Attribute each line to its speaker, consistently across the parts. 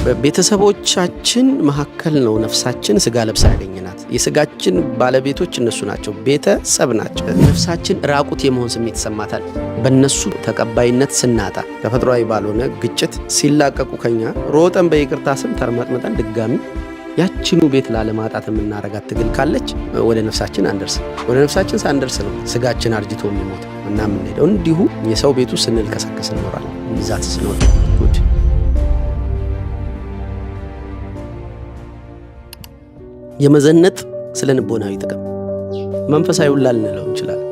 Speaker 1: በቤተሰቦቻችን መካከል ነው ነፍሳችን ስጋ ለብሳ ያገኘናት። የስጋችን ባለቤቶች እነሱ ናቸው፣ ቤተሰብ ናቸው። ነፍሳችን ራቁት የመሆን ስሜት ይሰማታል። በእነሱ ተቀባይነት ስናጣ፣ ተፈጥሯዊ ባልሆነ ግጭት ሲላቀቁ ከኛ ሮጠን በይቅርታ ስም ተርመጥምጠን ድጋሚ ያችኑ ቤት ላለማጣት የምናረጋት ትግል ካለች ወደ ነፍሳችን አንደርስም። ወደ ነፍሳችን ሳንደርስ ነው ስጋችን አርጅቶ የሚሞት እና የምንሄደው። እንዲሁ የሰው ቤቱ ስንልከሰከስ እንኖራለን። That's not good። የመዘነጥ ስነ ልቦናዊ ጥቅም መንፈሳዊ ሁላ ልንለው እንችላለን።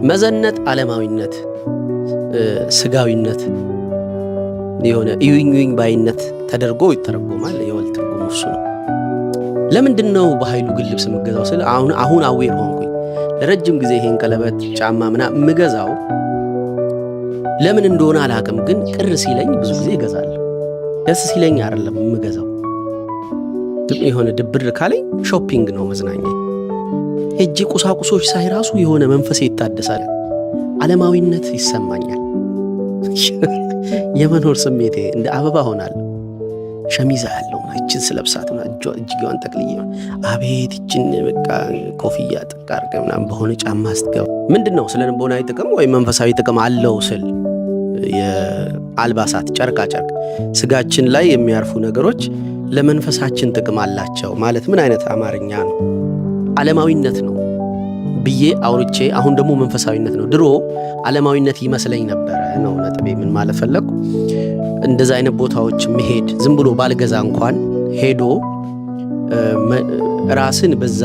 Speaker 1: መዘነጥ ዓለማዊነት፣ ስጋዊነት፣ የሆነ እዩኝ እዩኝ ባይነት ተደርጎ ይተረጎማል። የወል ትርጉሙ እሱ ነው። ለምንድን ነው በኃይሉ ግን ልብስ የምገዛው ስል አሁን አሁን aware ሆንኩኝ። ለረጅም ጊዜ ይሄን ቀለበት፣ ጫማ ምናምን የምገዛው ለምን እንደሆነ አላውቅም፣ ግን ቅር ሲለኝ ብዙ ጊዜ እገዛለሁ። ደስ ሲለኝ አይደለም የምገዛው። የሆነ ድብር ካለኝ shopping ነው መዝናኛ። ሄጄ ቁሳቁሶች ሳይ ራሱ የሆነ መንፈሴ ይታደሳል። ዓለማዊነት ይሰማኛል። የመኖር ስሜቴ እንደ አበባ ሆናለሁ። ሸሚዝ ያለው እችን ስለብሳት እጅጌዋን ጠቅልዬ አቤት እችን በቃ ኮፍያ ጥቅ አድርገህ ምናምን በሆነ ጫማ ስትገባ ምንድን ነው ስነ ልቦናዊ ጥቅም ወይም መንፈሳዊ ጥቅም አለው ስል የአልባሳት ጨርቃ ጨርቅ ስጋችን ላይ የሚያርፉ ነገሮች ለመንፈሳችን ጥቅም አላቸው ማለት ምን አይነት አማርኛ ነው? ዓለማዊነት ነው ብዬ አውርቼ አሁን ደግሞ መንፈሳዊነት ነው። ድሮ ዓለማዊነት ይመስለኝ ነበረ ነው ነጥቤ። ምን ማለት ፈለግኩ? እንደዛ አይነት ቦታዎች መሄድ ዝም ብሎ ባልገዛ እንኳን ሄዶ ራስን በዛ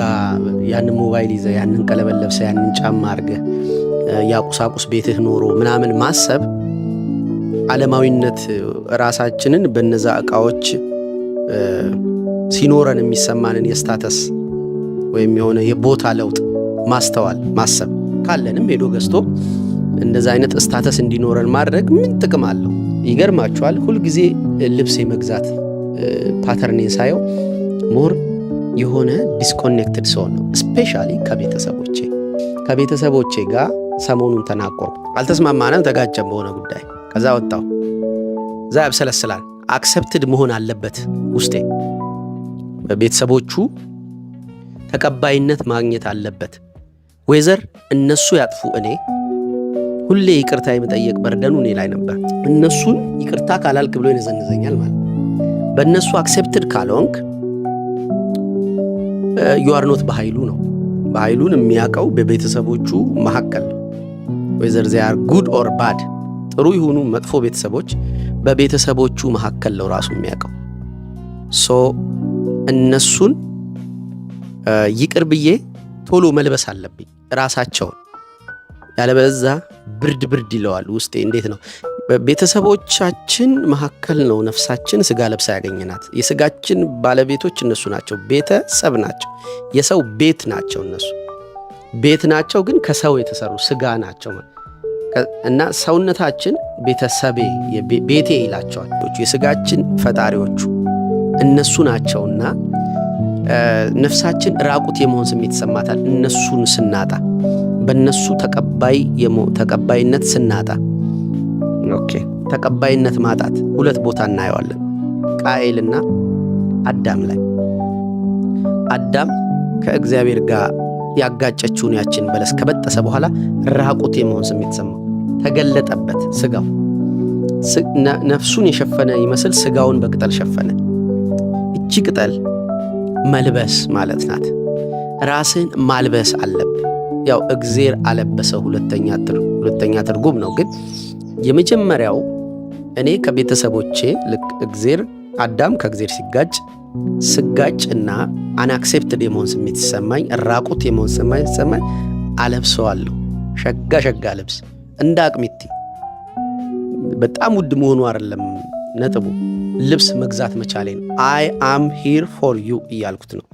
Speaker 1: ያንን ሞባይል ይዘህ፣ ያንን ቀለበት ለብሰህ፣ ያንን ጫማ አድርገህ፣ ያ ቁሳቁስ ቤትህ ኖሮ ምናምን ማሰብ ዓለማዊነት፣ ራሳችንን በነዛ እቃዎች ሲኖረን የሚሰማንን የ status ወይም የሆነ የቦታ ለውጥ ማስተዋል ማሰብ ካለንም ሄዶ ገዝቶ እንደዛ አይነት status እንዲኖረን ማድረግ ምን ጥቅም አለው? ይገርማችኋል። ሁልጊዜ ልብስ የመግዛት pattern ኤን ሳየው more የሆነ disconnected ሰው ነው። Especially ከቤተሰቦቼ ጋር ሰሞኑን ተናቆርኩ። አልተስማማንም፣ ተጋጨን በሆነ ጉዳይ። ከዛ ወጣው እዛ ያብሰለስላል። Accepted መሆን አለበት ውስጤ፣ በቤተሰቦቹ ተቀባይነት ማግኘት አለበት። Whether እነሱ ያጥፉ እኔ ሁሌ ይቅርታ የመጠየቅ burden ኡ እኔ ላይ ነበር። እነሱን ይቅርታ ካላልክ ብሎ ይነዘንዘኛል ማለት በእነሱ accepted ካልሆንክ you are not በኃይሉ ነው። በኃይሉን የሚያውቀው በቤተሰቦቹ መካከል ነው። Whether they are good or bad፣ ጥሩ ይሁኑ መጥፎ ቤተሰቦች በቤተሰቦቹ መካከል ነው ራሱ የሚያውቀው። So እነሱን ይቅር ብዬ ቶሎ መልበስ አለብኝ ራሳቸውን፣ ያለበለዛ ብርድ ብርድ ይለዋል ውስጤ። እንዴት ነው ቤተሰቦቻችን መካከል ነው ነፍሳችን ስጋ ለብሳ ያገኘናት። የስጋችን ባለቤቶች እነሱ ናቸው፣ ቤተሰብ ናቸው፣ የሰው ቤት ናቸው። እነሱ ቤት ናቸው፣ ግን ከሰው የተሰሩ ስጋ ናቸው እና ሰውነታችን ቤተሰቤ ቤቴ ይላቸዋል። የስጋችን ፈጣሪዎቹ እነሱ ናቸውና ነፍሳችን ራቁት የመሆን ስሜት ይሰማታል። እነሱን ስናጣ፣ በእነሱ ተቀባይነት ስናጣ። Okay፣ ተቀባይነት ማጣት ሁለት ቦታ እናየዋለን፣ ቃኤልና አዳም ላይ። አዳም ከእግዚአብሔር ጋር ያጋጨችውን ያችን በለስ ከበጠሰ በኋላ ራቁት የመሆን ስሜት ተሰማው፣ ተገለጠበት። ስጋው ነፍሱን የሸፈነ ይመስል ስጋውን በቅጠል ሸፈነ። እቺ ቅጠል መልበስ ማለት ናት። ራስን ማልበስ አለብህ። ያው እግዜር አለበሰው ሁለተኛ ትርጉም ነው። ግን የመጀመሪያው እኔ ከቤተሰቦቼ ልክ እግዜር አዳም ከእግዜር ሲጋጭ ስጋጭ እና unaccepted የመሆን ስሜት ሲሰማኝ፣ ራቁት የመሆን ስሜት ሲሰማኝ አለብሰዋለሁ። ሸጋ ሸጋ ልብስ እንደ አቅሚቲ በጣም ውድ መሆኑ አይደለም ነጥቡ፣ ልብስ መግዛት መቻሌ ነው። I am here for you እያልኩት ነው።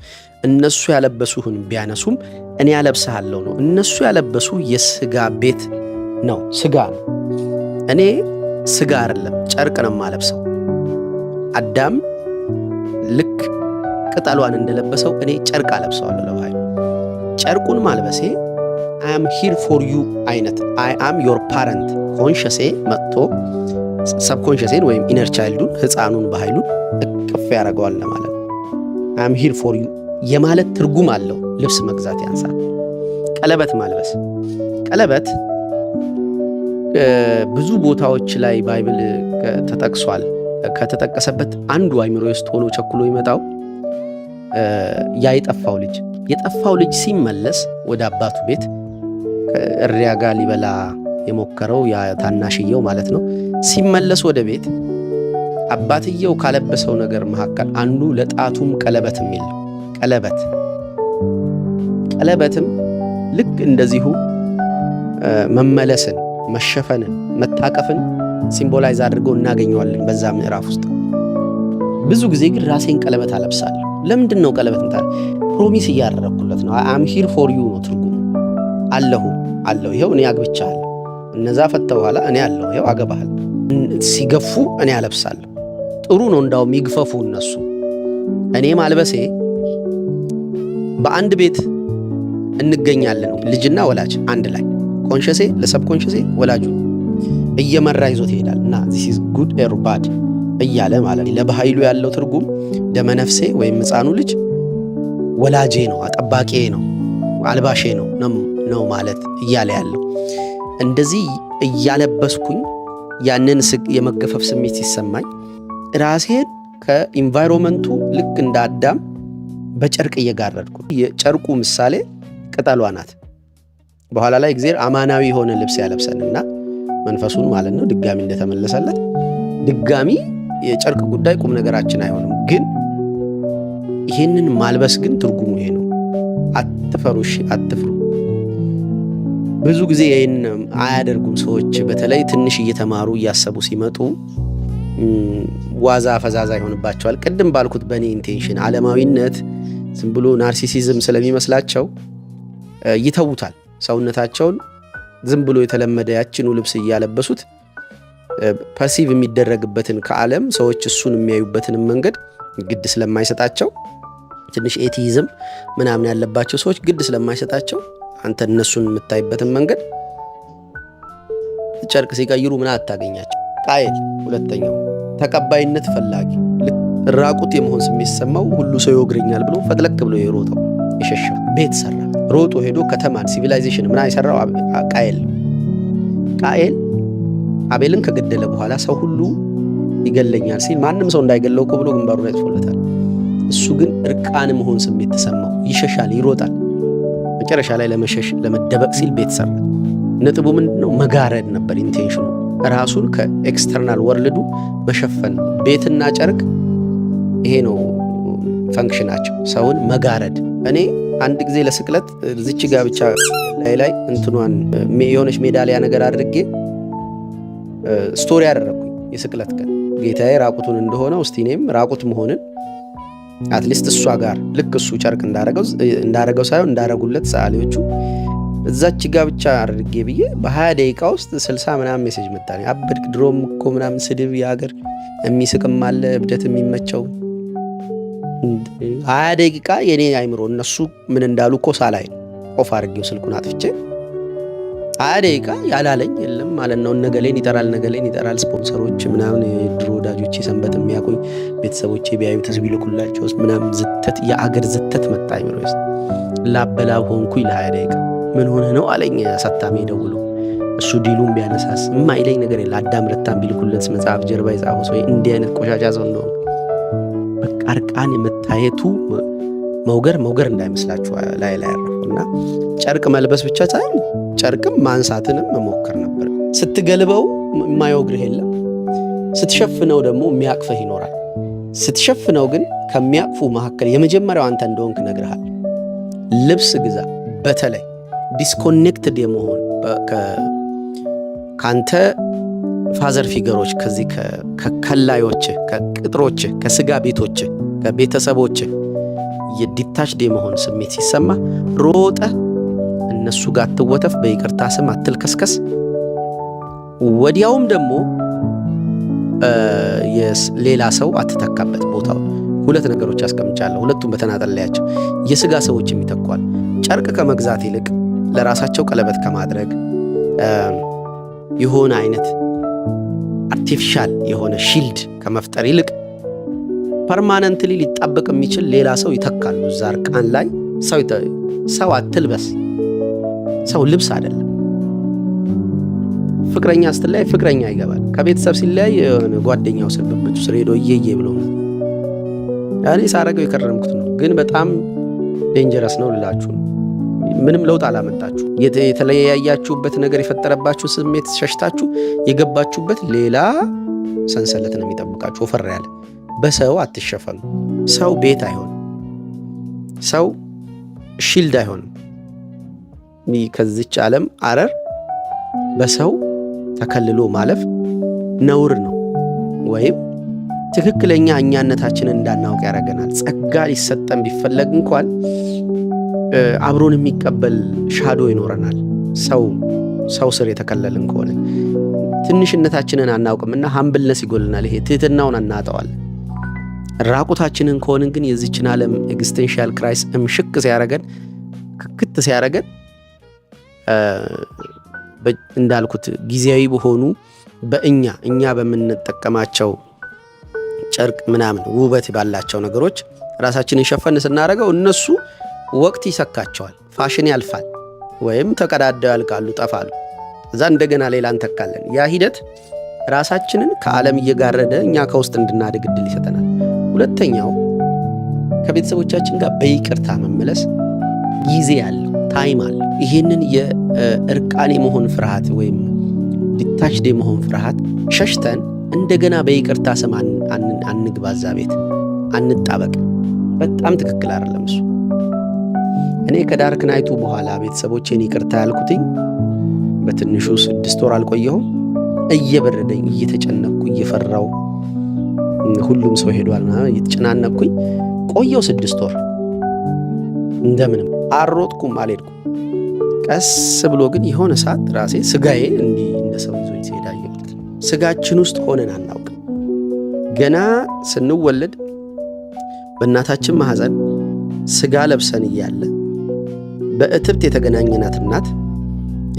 Speaker 1: እነሱ ያለበሱህን ቢያነሱም እኔ ያለብስሃለሁ ነው። እነሱ ያለበሱ የስጋ ቤት ነው፣ ስጋ ነው። እኔ ስጋ አይደለም ጨርቅ ነው የማለብሰው። አዳም ልክ ቅጠሏን እንደለበሰው እኔ ጨርቅ አለብሰዋለሁ ለባህል። ጨርቁን ማልበሴ I am here for you አይነት I am your parent conscious ኤ መጥቶ subconscious ኤን ወይም inner child ኡን ህፃኑን በኃይሉን እቅፍ አድርጎ ይዞታል። እቅፍ ያደርገዋል ለማለት ነው። I'm here for you የማለት ትርጉም አለው። ልብስ መግዛት ያንሳል። ቀለበት ማልበስ፣ ቀለበት ብዙ ቦታዎች ላይ Bible ተጠቅሷል። ከተጠቀሰበት አንዱ አይምሮ ውስጥ ቶሎ ቸኩሎ ይመጣው ያ የጠፋው ልጅ፣ የጠፋው ልጅ ሲመለስ ወደ አባቱ ቤት፣ እሪያ ጋር ሊበላ የሞከረው ያ ታናሽየው ማለት ነው። ሲመለስ ወደ ቤት አባትየው ካለበሰው ነገር መካከል አንዱ ለጣቱም ቀለበት የሚል ነው። ቀለበት፣ ቀለበትም ልክ እንደዚሁ መመለስን፣ መሸፈንን፣ መታቀፍን symbolize አድርገው እናገኘዋለን በዛ ምዕራፍ ውስጥ። ብዙ ጊዜ ግን ራሴን ቀለበት አለብሳለሁ። ለምንድን ነው ቀለበት? እንታ promise እያደረግኩለት ነው። I'm here for you ነው ትርጉሙ። አለሁ አለሁ፣ ይኸው እኔ አግብቻለሁ። እነዛ ፈተው ኋላ እኔ አለሁ፣ ይኸው አገባሃል። ሲገፉ እኔ አለብሳለሁ። ጥሩ ነው፣ እንዳውም ይግፈፉ እነሱ። እኔ ማልበሴ በአንድ ቤት እንገኛለን፣ ልጅና ወላጅ አንድ ላይ፣ conscious ኤ ለ subconscious ኤ ወላጁ እየመራ ይዞት ይሄዳል እና this is good or bad እያለ ማለት ነው። ለበኃይሉ ያለው ትርጉም ደመነፍሴ ወይም ሕፃኑ ልጅ ወላጄ ነው፣ አጠባቂ ነው፣ አልባሼ ነው ነው ማለት እያለ ያለው። እንደዚህ እያለበስኩኝ ያንን የመገፈፍ ስሜት ሲሰማኝ ራሴን ከ environment ኡ ልክ እንደ አዳም በጨርቅ እየጋረድኩ፣ የጨርቁ ምሳሌ ቅጠሏ ናት። በኋላ ላይ እግዚአብሔር አማናዊ የሆነ ልብስ ያለብሰንና መንፈሱን ማለት ነው ድጋሚ እንደተመለሰለት ድጋሚ የጨርቅ ጉዳይ ቁም ነገራችን አይሆንም። ግን ይህንን ማልበስ ግን ትርጉሙ ይሄ ነው። አትፈሩ፣ እሺ አትፍሩ። ብዙ ጊዜ ይህን አያደርጉም ሰዎች። በተለይ ትንሽ እየተማሩ እያሰቡ ሲመጡ ዋዛ ፈዛዛ ይሆንባቸዋል። ቅድም ባልኩት በእኔ intention ዓለማዊነት ዝም ብሎ narcissism ስለሚመስላቸው ይተዉታል። ሰውነታቸውን ዝም ብሎ የተለመደ ያችኑ ልብስ እያለበሱት perceive የሚደረግበትን ከዓለም ሰዎች እሱን የሚያዩበትንም መንገድ ግድ ስለማይሰጣቸው፣ ትንሽ atheism ምናምን ያለባቸው ሰዎች ግድ ስለማይሰጣቸው አንተ እነሱን የምታይበትን መንገድ ጨርቅ ሲቀይሩ ምን አታገኛቸው። ቃየል ሁለተኛው ተቀባይነት ፈላጊ፣ ራቁት የመሆን ስሜት ሲሰማው ሁሉ ሰው ይወግረኛል ብሎ ፈትለክ ብሎ የሮጠው፣ የሸሸው፣ ቤት ሰራ፣ ሮጦ ሄዶ ከተማን civilization ምና የሰራው ቃየል። ቃየል አቤልን ከገደለ በኋላ ሰው ሁሉ ይገለኛል ሲል ማንም ሰው እንዳይገለው እኮ ብሎ ግንባሩ ላይ ጽፎለታል። እሱ ግን እርቃን መሆን ስሜት ተሰማው፣ ይሸሻል፣ ይሮጣል። መጨረሻ ላይ ለመሸሽ ለመደበቅ ሲል ቤት ሰራ። ነጥቡ ምንድነው? መጋረድ ነበር intention ኑ፣ ራሱን ከ external world ኡ መሸፈን። ቤትና ጨርቅ ይሄ ነው function ኣቸው፣ ሰውን መጋረድ። እኔ አንድ ጊዜ ለስቅለት ዝች ጋ ብቻ ላይ ላይ እንትኗን የሆነች ሜዳሊያ ነገር አድርጌ story አደረግኩኝ። የስቅለት ቀን ጌታዬ ራቁቱን እንደሆነ እስቲ እኔም ራቁት መሆንን at least እሷ ጋር ልክ እሱ ጨርቅ እንዳረገው ሳይሆን እንዳረጉለት ሰዓሊዎቹ እዛች ጋ ብቻ አድርጌ ብዬ በ20 ደቂቃ ውስጥ 60 ምናምን message መጣ። አበድክ፣ ድሮም እኮ ምናምን ስድብ፣ የሀገር የሚስቅም አለ፣ እብደት የሚመቸው። 20 ደቂቃ የኔ አይምሮ እነሱ ምን እንዳሉ እኮ ሳላይ off አድርጌው ስልኩን አጥፍቼ 20 ደቂቃ ያላለኝ የለም ማለት ነው። ነገሌን ይጠራል፣ ነገሌን ይጠራል። ስፖንሰሮች ምናምን፣ የድሮ ወዳጆቼ፣ ሰንበት የሚያውቁኝ ቤተሰቦቼ ቢያዩት ህዝብ ይልኩላቸው ምናምን ዝተት፣ የአገር ዝተት መጣ አይምሮ ውስጥ። ላበላብ ሆንኩኝ ለ20 ደቂቃ። ምን ሆነ ነው አለኝ አሳታሚ ደውሎ። እሱ deal ኡን ቢያነሳስ የማይለኝ ነገር የለ። አዳም ረታን ቢልኩለት መጽሐፍ ጀርባ የጻፈው ሰው እንዲህ አይነት ቆሻሻ ሰው እንደሆነ በቃ እርቃን የመታየቱ መውገር መውገር እንዳይመስላችሁ ላይ ላይ ያረፈው እና ጨርቅ መልበስ ብቻ ሳይሆን ጨርቅም ማንሳትንም መሞከር ነበር። ስትገልበው የማይወግርህ የለም፣ ስትሸፍነው ደግሞ የሚያቅፍህ ይኖራል። ስትሸፍነው ግን ከሚያቅፉ መካከል የመጀመሪያው አንተ እንደሆንክ እነግርሃለሁ። ልብስ ግዛ። በተለይ disconnected የመሆን ከአንተ father figure ኦች፣ ከዚህ ከከላዮች፣ ከቅጥሮች፣ ከስጋ ቤቶች፣ ከቤተሰቦች የ detached የመሆን ስሜት ሲሰማ ሮጠ እነሱ ጋር አትወተፍ፣ በይቅርታ ስም አትልከስከስ። ወዲያውም ደግሞ ሌላ ሰው አትተካበት ቦታውን። ሁለት ነገሮች አስቀምጫለሁ። ሁለቱም በተናጠል ላያቸው። የስጋ ሰዎች የሚተኳል ጨርቅ ከመግዛት ይልቅ ለራሳቸው ቀለበት ከማድረግ፣ የሆነ አይነት artificial የሆነ shield ከመፍጠር ይልቅ Permanently ሊጣበቅ የሚችል ሌላ ሰው ይተካሉ። እዛ እርቃን ላይ ሰው አትልበስ። ሰው ልብስ አይደለም። ፍቅረኛ ስትለያይ ፍቅረኛ ይገባል። ከቤተሰብ ሲለያይ የሆነ ጓደኛው ስር፣ ብብቱ ስር ሄዶ እየየ ብሎ ነው። እኔ ሳረገው የከረምኩት ነው፣ ግን በጣም dangerous ነው ልላችሁ ነው። ምንም ለውጥ አላመጣችሁ። የተለያያችሁበት ነገር የፈጠረባችሁ ስሜት ሸሽታችሁ የገባችሁበት ሌላ ሰንሰለት ነው የሚጠብቃችሁ፣ ወፈር ያለ። በሰው አትሸፈኑ። ሰው ቤት አይሆንም። ሰው shield አይሆንም። ከዚች ዓለም አረር በሰው ተከልሎ ማለፍ ነውር ነው፣ ወይም ትክክለኛ እኛነታችንን እንዳናውቅ ያደርገናል። ጸጋ ሊሰጠን ቢፈለግ እንኳን አብሮን የሚቀበል shadow ይኖረናል። ሰው ስር የተከለልን ከሆነ ትንሽነታችንን አናውቅምና humbleness ይጎልናል። ይሄ ትህትናውን እናጠዋለን። ራቁታችንን ከሆንን ግን የዚችን ዓለም existential crisis እምሽክ ሲያረገን፣ ክክት ሲያረገን፣ እንዳልኩት ጊዜያዊ በሆኑ በእኛ እኛ በምንጠቀማቸው ጨርቅ ምናምን ውበት ባላቸው ነገሮች ራሳችንን ሸፈን ስናደርገው እነሱ ወቅት ይሰካቸዋል፣ ፋሽን ያልፋል፣ ወይም ተቀዳደው ያልቃሉ፣ ጠፋሉ። እዛ እንደገና ሌላ እንተካለን። ያ ሂደት ራሳችንን ከዓለም እየጋረደ እኛ ከውስጥ እንድናድግ እድል ይሰጠናል። ሁለተኛው ከቤተሰቦቻችን ጋር በይቅርታ መመለስ ጊዜ አለው፣ time አለው። ይህንን የእርቃን የመሆን ፍርሃት ወይም detached የመሆን ፍርሃት ሸሽተን እንደገና በይቅርታ ስም አንግባ፣ እዛ ቤት አንጣበቅ። በጣም ትክክል አይደለም እሱ። እኔ ከ dark night ኡ በኋላ ቤተሰቦቼን ይቅርታ ያልኩትኝ በትንሹ 6 ወር አልቆየሁም። እየበረደኝ፣ እየተጨነቅኩ፣ እየፈራው፣ ሁሉም ሰው ሄዷል ምናምን፣ እየተጨናነቅኩኝ ቆየው 6 ወር። እንደምንም አልሮጥኩም፣ አልሄድኩም። ቀስ ብሎ ግን የሆነ ሰዓት ራሴ ስጋዬ እንዲህ እንደ ሰው ይዞኝ ሲሄድ አየሁት። ስጋችን ውስጥ ሆነን አናውቅም። ገና ስንወለድ በእናታችን ማህፀን ስጋ ለብሰን እያለ በእትብት የተገናኘናት እናት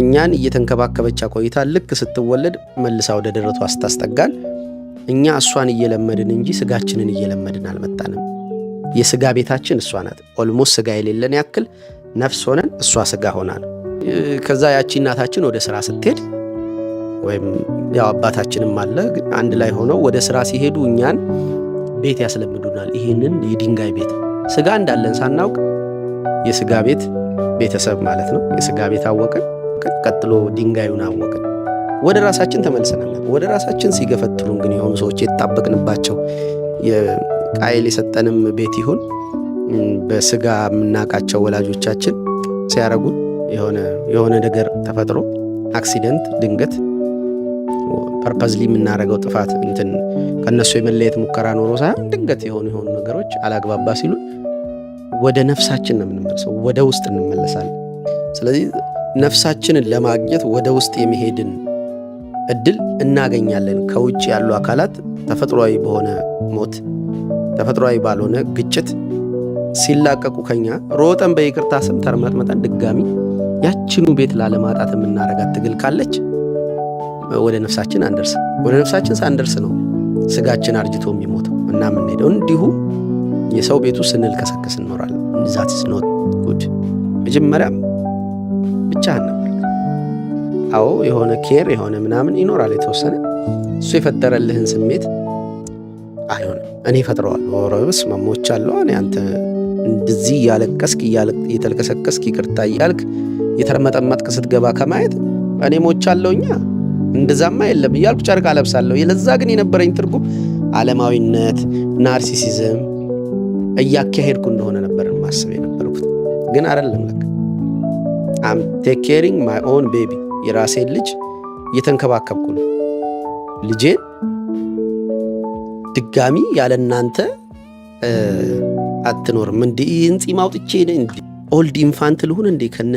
Speaker 1: እኛን እየተንከባከበች አቆይታ ልክ ስትወለድ መልሳ ወደ ደረቷ ስታስጠጋን እኛ እሷን እየለመድን እንጂ ስጋችንን እየለመድን አልመጣንም። የስጋ ቤታችን እሷ ናት። Almost ስጋ የሌለን ያክል ነፍስ ሆነን እሷ ስጋ ሆና ነው። ከዛ ያቺ እናታችን ወደ ስራ ስትሄድ ወይም ያው አባታችንም አለ፣ ግን አንድ ላይ ሆነው ወደ ስራ ሲሄዱ እኛን ቤት ያስለምዱናል። ይህንን የድንጋይ ቤት ስጋ እንዳለን ሳናውቅ የስጋ ቤት ቤተሰብ ማለት ነው። የስጋ ቤት አወቅን፣ ቀጥሎ ድንጋዩን አወቅን። ወደ ራሳችን ተመልሰናል። ወደ ራሳችን ሲገፈትሩን ግን የሆኑ ሰዎች የተጣበቅንባቸው የቃየል የሰጠንም ቤት ይሁን በስጋ የምናውቃቸው ወላጆቻችን ሲያረጉን የሆነ ነገር ተፈጥሮ accident፣ ድንገት purposely የምናደርገው ጥፋት እንትን ከእነሱ የመለየት ሙከራ ኖሮ ሳይሆን ድንገት የሆኑ የሆኑ ነገሮች አላግባባ ሲሉን ወደ ነፍሳችን ነው የምንመለሰው፣ ወደ ውስጥ እንመለሳለን። ስለዚህ ነፍሳችንን ለማግኘት ወደ ውስጥ የመሄድን እድል እናገኛለን። ከውጭ ያሉ አካላት ተፈጥሯዊ በሆነ ሞት፣ ተፈጥሯዊ ባልሆነ ግጭት ሲላቀቁ ከኛ ሮጠን በይቅርታ ስም ተርመጥመጠን ድጋሚ ያችኑ ቤት ላለማጣት የምናረጋት ትግል ካለች ወደ ነፍሳችን አንደርስ። ወደ ነፍሳችን ሳንደርስ ነው ስጋችን አርጅቶ የሚሞተው እና የምንሄደው። እንዲሁ የሰው ቤቱ ስንልከሰከስ እንኖራለን። That is not good። መጀመሪያም ብቻህን ነበር። አዎ፣ የሆነ care የሆነ ምናምን ይኖራል የተወሰነ፣ እሱ የፈጠረልህን ስሜት አይሆንም። እኔ ፈጥረዋለሁ። ኧረ በስመ አብ ሞቻለሁ። እኔ አንተ እንደዚህ እያለቀስክ፣ እየተልከሰከስክ፣ ይቅርታ እያልክ የተርመጠመጥክ ስትገባ ከማየት እኔ ሞቻለሁኛ እንደዛማ የለም እያልኩ ጨርቅ አለብሳለሁ። ለዛ ግን የነበረኝ ትርጉም ዓለማዊነት፣ narcissism እያካሄድኩ እንደሆነ ነበር ማስብ የነበርኩት። ግን አይደለም፣ ለካ I'm taking care my own baby፣ የራሴን ልጅ እየተንከባከብኩ ነው። ልጄን ድጋሚ ያለ እናንተ አትኖርም። እንዲህ ጺም አውጥቼ old infant ልሁን እንዴ? ከነ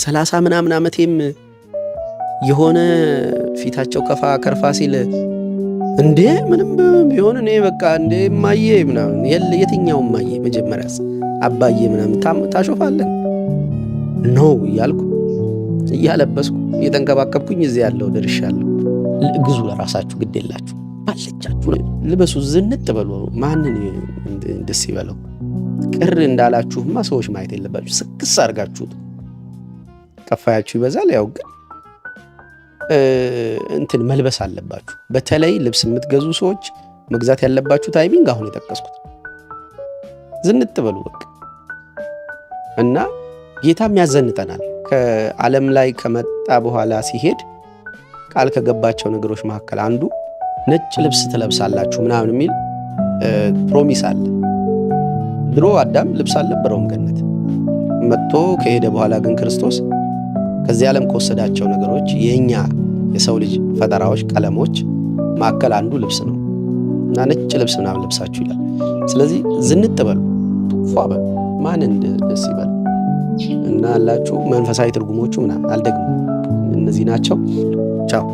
Speaker 1: 30 ምናምን ዓመቴም የሆነ ፊታቸው ከፋ ከርፋ ሲል እንዴ ምንም ቢሆን እኔ በቃ እንዴ እማዬ ምናምን፣ የትኛው እማዬ፣ መጀመሪያስ አባዬ ምናምን ታሾፋለን no እያልኩ እያለበስኩ እየተንከባከብኩኝ እዚህ ያለው ደርሻለሁ። ግዙ ለራሳችሁ፣ ግድ የላችሁ። ባለቻችሁ ልበሱ፣ ዝንጥ በሉ። ማንን ደስ ይበለው? ቅር እንዳላችሁማ ሰዎች ማየት የለባችሁ። ስክስ አድርጋችሁት ቀፋያችሁ ይበዛል። ያው ግን እንትን መልበስ አለባችሁ። በተለይ ልብስ የምትገዙ ሰዎች መግዛት ያለባችሁ timing አሁን የጠቀስኩት ዝንጥ በሉ በቃ። እና ጌታም ያዘንጠናል። ከዓለም ላይ ከመጣ በኋላ ሲሄድ ቃል ከገባቸው ነገሮች መካከል አንዱ ነጭ ልብስ ትለብሳላችሁ ምናምን የሚል promise አለ። ድሮ አዳም ልብስ አልነበረውም ገነት መጥቶ ከሄደ በኋላ ግን ክርስቶስ ከዚህ ዓለም ከወሰዳቸው ነገሮች የኛ የሰው ልጅ ፈጠራዎች፣ ቀለሞች መካከል አንዱ ልብስ ነው እና ነጭ ልብስ ምናምን ለብሳችሁ ይላል። ስለዚህ ዝንጥ በሉ፣ ፏ በሉ፣ ማንን ደስ ይበል እና አላችሁ መንፈሳዊ ትርጉሞቹ ምናምን አልደግም፣ እነዚህ ናቸው። ቻው።